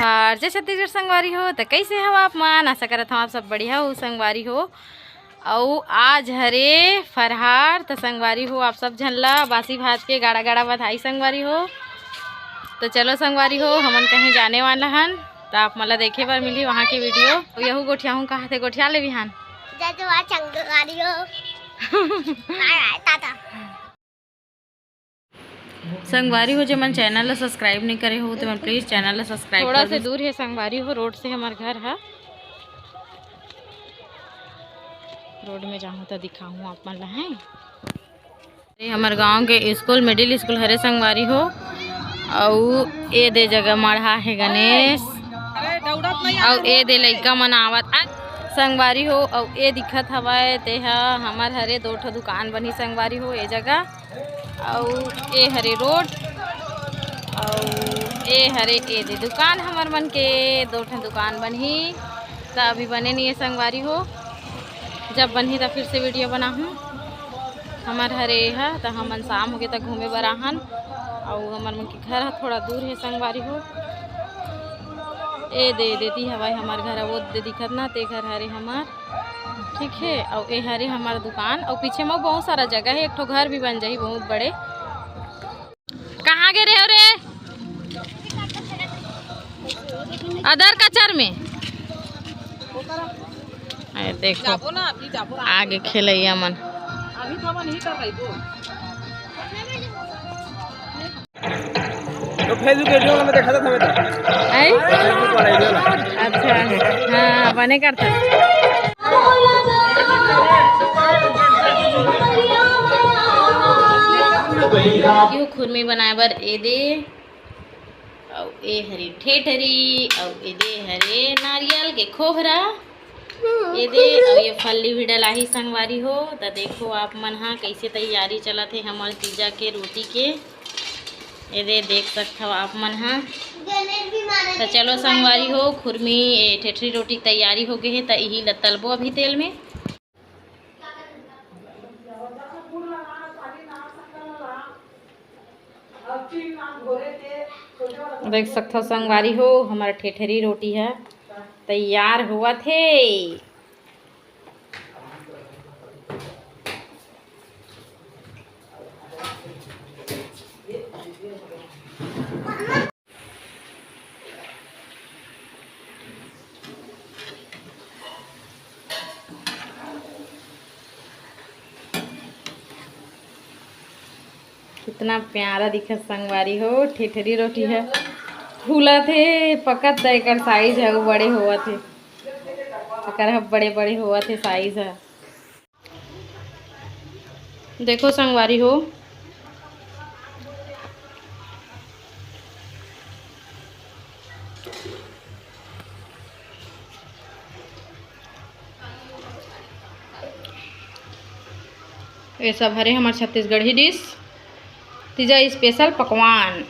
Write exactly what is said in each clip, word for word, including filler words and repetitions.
और जय छत्तीसगढ़ संगवारी हो, त कइसे हव आप मन? आशा करत हव आप सब बढ़िया हो संगवारी हो। अउ आज हरे फरहार, त संगवारी हो आप सब झन ला बासी भात के गाड़ा गाड़ा बधाई संगवारी हो। त चलो संगवारी हो, हमन कहीं जाने वाला हन, त आप मन ला देखे बर मिलही वहाँ के वीडियो। अउ यहू गोठियाहूँ कहाथे, गोठिया ले बिहान। जय जवान संगवारी हो। बाय बाय, टाटा। संगवारी हो, जे मन चैनल ला सब्सक्राइब नहीं करे हो, ते मन प्लीज चैनल ला सब्सक्राइब थोड़ा कर से दो। दूर है संगवारी हो, रोड से हमर घर है। रोड में जाहूँ त दिखाहूँ आप मन ला, हैं। ये हमर गांव के स्कूल, मिडिल स्कूल हरे संगवारी हो। अउ ए दे जगह मढ़ा हे गणेश, अउ ए दे लइका मन आवत आ संगवारी हो। अउ ए दिखत हवय, ते ह हमर हरे दो ठो दुकान बनही संगवारी हो ए जगह। अउ ए हरे रोड, अउ ए हरे ए दे दुकान, हमर मन के दो ठन दुकान बनही, त अभी बने नहीं है संगवारी हो। जब बनही त फिर से वीडियो बनाहूँ। हमर हरे ए ह, त हमन शाम होगे त घूमे बर आहन, अउ हमर मन के घर ह थोड़ा दूर है संगवारी हो। ए दे देती हवय हमर घर, वो दे दिखत ना, ते घर हरे हमर। ठीक है, अउ ए हरे हमर दुकान, अउ पीछे म बहुत सारा जगह है, एक ठो घर भी बन जाही बहुत बड़े। कहाँ गे रहे हो रे? अदर कचर में। ए, देखो, जाबो ना, अभी जाबो ना। आगे खेलैया मन। अभी तो हमन ही कर रही दो। तो Facebook वीडियो में देखा था हमें तो। आई? Facebook वाला वीडियो ना। अच्छा, हाँ, बने करता। यो खुरमी बनाए बर ए दे, अउ ए हरे ठेठरी, अउ ए दे हरे नारियल के खोहरा। ए दे, अउ ये फल्ली भी डलाही संगवारी हो। त देखो आप मन हा, कैसे तैयारी चलत हे हमर तीजा के रोटी के। ए दे, देख सकथव आप मन हा। त चलो संगवारी हो, खुरमी, ए, ठेठरी रोटी के तैयारी हो गे हे, त इही ल तलबो अभी तेल में। देख सकथव संगवारी हो, हमर ठेठरी रोटी ह तैयार होवत हे। कितना प्यारा दिखत संगवारी हो, ठेठरी रोटी ह फूलत हे, पकत त एकर साइज ह, अउ बड़े होवत हे, एकर ह बड़े बड़े होवत हे साइज ह। देखो संगवारी हो, ये सब हरे हमर छत्तीसगढ़ी डिश, तीजा स्पेशल पकवान।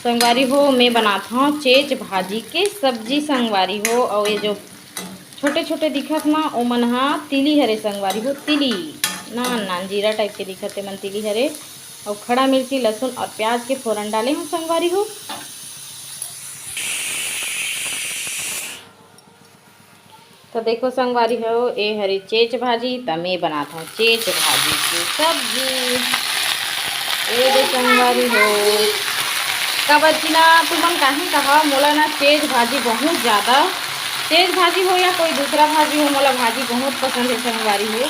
संगवारी हो, मैं बनात हव चेच भाजी के सब्जी संगवारी हो। अउ ये जो छोटे-छोटे दिखत ना, ओमन हा तिली हरे संगवारी हो, तिली। नान नान जीरा टाइप के दिखत हे मन तिली हरे। अउ खड़ा मिर्ची, लहसुन अउ प्याज के फोरन डाले हव संगवारी हो। त देखो संगवारी हो, ए हरे चेच भाजी, त मैं बनात हव चेच भाजी के सब्जी। ए दे संगवारी हो, काबर कि ना तुमन काहे कहा, मोला ना चेच भाजी बहुत ज्यादा, चेच भाजी हो या कोई दूसरा भाजी हो, मोला भाजी बहुत पसंद हे संगवारी हो।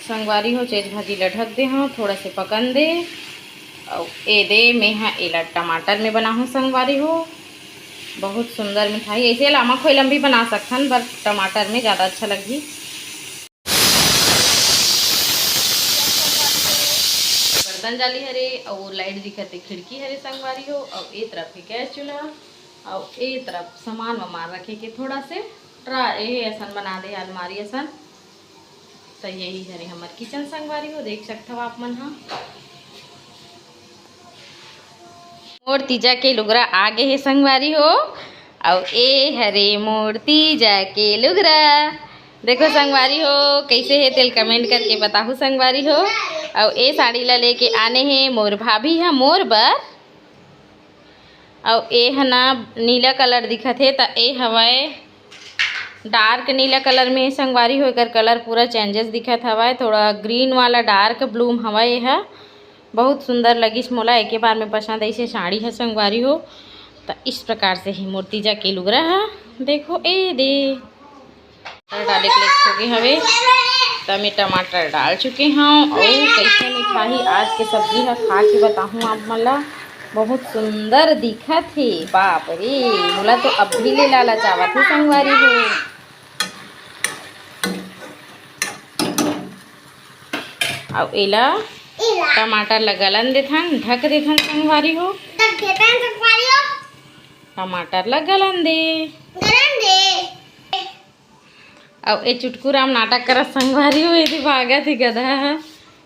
संगवारी हो, चेच भाजी ला ढक दे हव, थोड़ा से पकन दे। अउ ए दे, मैं हा एला टमाटर में बनाहूँ संगवारी हो। बहुत सुंदर मिठाई, ऐसे लामा खोइलम भी बना सकथन, but टमाटर में ज्यादा अच्छा लगही। बर्तन जाली हरे, अउ वो लाइट दिखत हे, खिड़की हरे संगवारी हो, अउ ए तरफ हे गैस चूल्हा, अउ ए तरफ सामान वामान रखे के थोड़ा से ट्रा, ए असन बना दे अलमारी असन। त यही हरे हमर किचन संगवारी हो, देख सकथव आप मन ह। मोर तीजा के लुगरा आ गे हे संगवारी हो, अउ ए हरे मोर तीजा के लुगरा। देखो संगवारी हो, कैसे हे तेल कमेंट करके बताहू संगवारी हो। अउ ए साड़ी ला लेके आने हे मोर भाभी ह मोर बर। अउ ए ह ना नीला कलर दिखत हे, त ए हवय डार्क नीला कलर में संगवारी हो। एकर कलर पूरा चेंजेस दिखत हवय, थोड़ा ग्रीन वाला डार्क ब्लूम हवय ए ह। बहुत सुंदर लगिस मोला, एके बार में पसंद आइस हे साड़ी ह संगवारी हो। त इस प्रकार से ही मोर तीजा के लुगरा ह। देखो ए दे, टमाटर डाले के लेट हो गे हवे, त मैं टमाटर डाल चुके हव। अउ कैसे मिठाही आज के सब्जी ह खा के बताहूँ आप मन ला, बहुत सुंदर दिखत हे। बाप रे, मोला तो अभी ले लालच आवत हे संगवारी हो। अउ एला टमाटर ला गलन देथन, ढक देथन संगवारी हो। ढक देथन संगवारी हो। टमाटर ला गलन दे। गलन दे। अउ ए चुटकू राम नाटक करत संगवारी हो, एदे भागत हे गधा ह।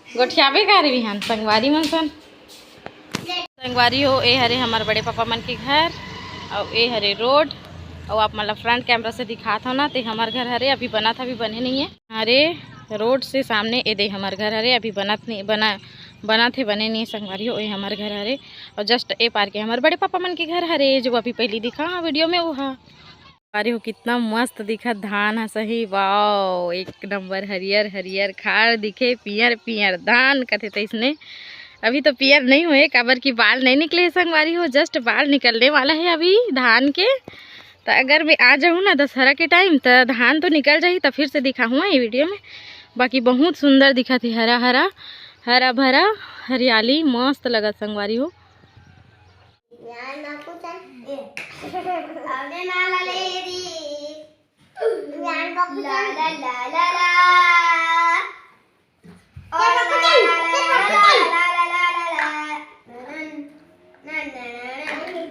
गोठियाबे का रे बिहान संगवारी मन सन। संगवारी हो, ए हरे हमर बड़े पापा मन के घर, अउ ए हरे रोड, अउ आप मन ला फ्रंट कैमरा से दिखात हो ना, ते हमर घर हरे, अभी बनत, अभी बने नहीं है। अरे रोड से सामने ए दे हमर घर हरे, अभी बनत नहीं, बना, बनत हे, बने नहीं है संगवारी हो, ए हमर घर हरे। अउ जस्ट ए पार के हमर बड़े पापा मन के घर हरे, जो अभी पहली दिखा वीडियो में वो हा। अरे हो, कितना मस्त दिखत धान ह सही। वाओ, एक नंबर हरियर हरियर खार दिखे, पियर पियर धान कथे तैसने। अभी तो पियर नहीं हुए, काबर कि बाल नहीं निकले हे संगवारी हो, जस्ट बाल निकलने वाला है अभी धान के। त अगर मैं आ जाऊँ ना दशहरा के टाइम, त धान तो निकल जाही, त फिर से दिखाहूँ ये वीडियो में। बाकी बहुत सुंदर दिखत हे, हरा हरा, हरा भरा, हरियाली मस्त लगत संगवारी हो। ज्ञान बापू चल। ए। अरे ना ला ले री। ज्ञान बापू ला चल। ला ला ला ला। और ला ला ला ला ला ला ला ला। नन, नन, नन, नन।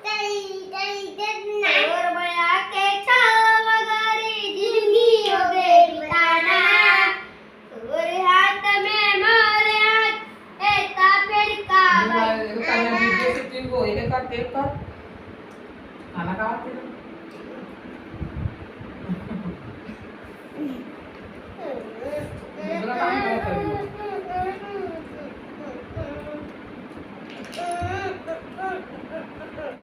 तई, तई, तई, ना। और बया के छाव गरी जिंदगी हो गई बिताना। तोर हाथ में मोर हाथ, ए ता फेर का ये बात, ये तो तन्ने वीडियो से तीन गो, एक एक कर, टेप कर। खाना खावा तेरे। दूसरा काम करो, कर लो।